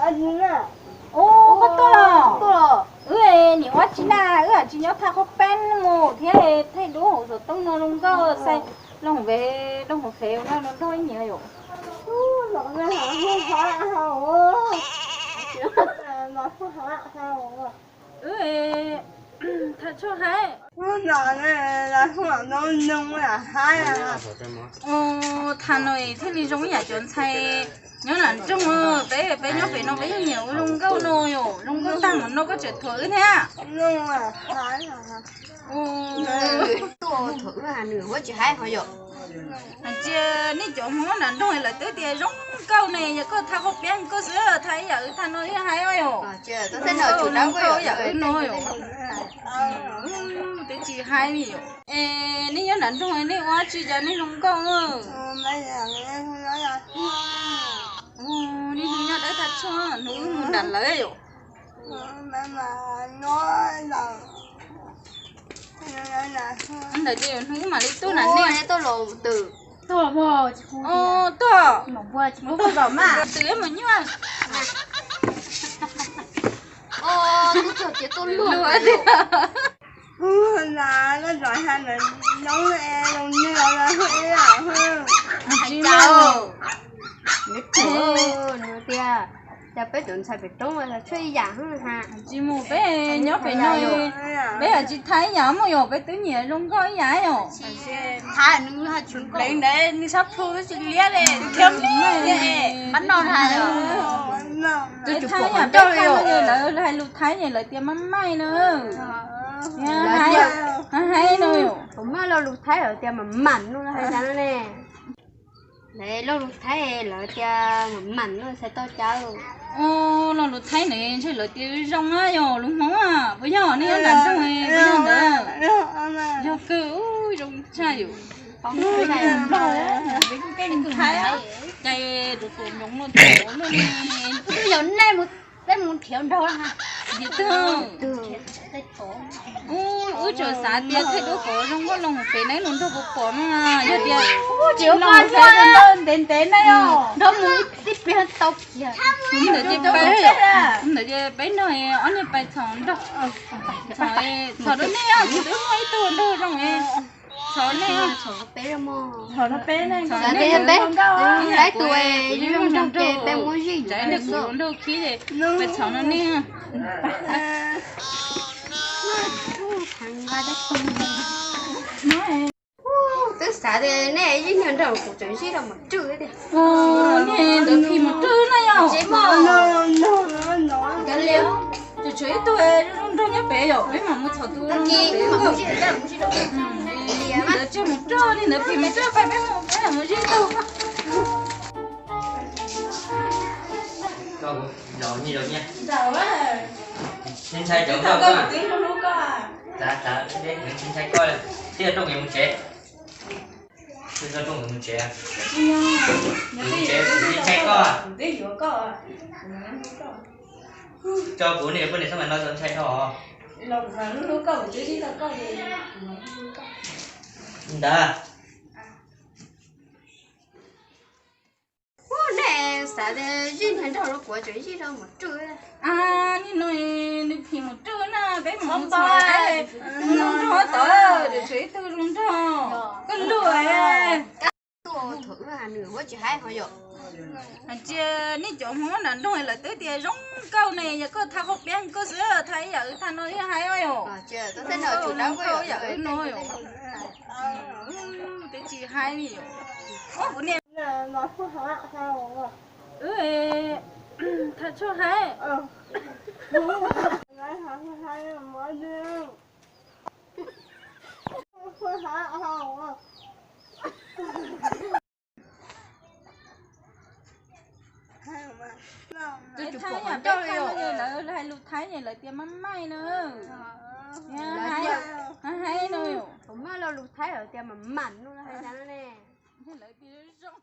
Ua, koj tuaj los? Wb niam ua tsis na, wb tsis nyob thaj qhov peb mus thiab, thaij duab hauv xov tooj no zoo nkauj, xav looj vev, looj hauv fev no los nrog wb nyiam yom. Tham tshuaj haib. Tham no thiaj li zoo ib yam cov ntxhais nyob nram nroog, peb peb nyob pem no peb yeej nyiam ua zoo nkauj no yom, zoo nkauj tag mus no koj tseem thuam wb thiab. Thuam wb nws ua tsis haib ho yom. Cia nej cov Hmoob nram nroog lawv twb tias zoo nkauj ne, yog koj thaj qhov peb koj xwb thaj ib yam wb thaj no thiaj haib yom. Zoo nkauj ib yam wb no yom. Twb tsis haib li yom. Es nej nyob nram nroog nej ua tsi cas nej zoo nkauj? Nej hnub nyob dawb thaj tshuaj, hnub wb mus nram lawv yom. Ntawd ces hnub wb mam li tuaj nram nej. Tuaj, tuaj, twb mus nyuaj. Luag tias tsis mus, nws tias cas peb cov ntxhais pem roob tshuaj ib yam ha. Tsis mus, peb nyob pem no, peb yam tsis thaj ib yam mus yom, peb twb nyiam zoo nkauj ib yam yom. Pleev ntawd nws sab plhu tsis liab li, khiav me, pab no hais. Tus thaj ib yam peb thaj no ces lawv hais lus Thaib ces lawv tias maj maij na. Haib no. Kuv maj lo lus Thaib lawv tias mam mam no hais cas no ne. Lawv lo lus Thaib lawv tias mam mam no txhais tau cas. Lo lus Thaib ne ntshe lawv tias zoo na, yog lus Hmoob puas yog? Nej nyob nram nroog puas yog ntawd? Yog kawg, zoo tshaj yom. Cai tus tus nyoov no tus luaj li. Twb yog nej mus, peb mus nrhiav nrog na. Yog twg? Wb tseem xav tias thaij duab kom zoo nkauj loo pem neb lus nrog puas pom no. Yog tias tsis ua ntev ntev na, nrog mus tib pliag tau kiag. Ntawd ces peb, ntawd ces peb nrog ob niag pais txhom nrog, txhom rau nej, kuv twb muaj ib tug nrog zoo. Txhom nej, txhom peb, peb tus zoo nrog ces peb muab zij, kuv nrog khib ces pais txhom no nej. Twb xav tias nej ib nyuag nrog kuv tseem zij rau mus rwg tiag. Ntawd phim mus rwg na yom. Tseem tshuav ib tug zoo nrog nyob pem yom, peb mam mus txhom tus zoo nrog pem. Ntawd tseg mus rwg li, ntawd phim mus rwg, peb mus, peb mam mus zij tug. Ntshai cov nkauj, tsis ntshai koj, thiaj rooj mus tsev. Thiaj rooj mus tsev, mus tsev, tsis ntshai koj. Tso kuv niam poj niam xab mas no txaus ntshai dhau. Ntawd. Nej xav tias zij niag nraug los kuv tseem zij rau mus rwg. Nim no nws phim mus rwg na, peb mus txhom, nws zoo nraug tod, tseem tshuav ib tug zoo nraug, koj luag. Thuam wb nws ua tsis haib ho yom. Hais tias nej cov Hmoob nram nroog lawv twb tias zoo nkauj ne, yog koj thaj qhov peb koj xwb thaj ib yam wb thaj no thiaj haib yom. Zoo nkauj ib yam wb no yom. Twb tsis haib li yom. Kuv niam, wb thaj tshuaj haib. Twb tsis pom qhov ncauj li yom. Lawv hais lus Thaib ces lawv tias maj maij na. Haib no. Kuv maj lo lus Thaib lawv tias mam mam no hais cas no ne. Lawv tias zoo.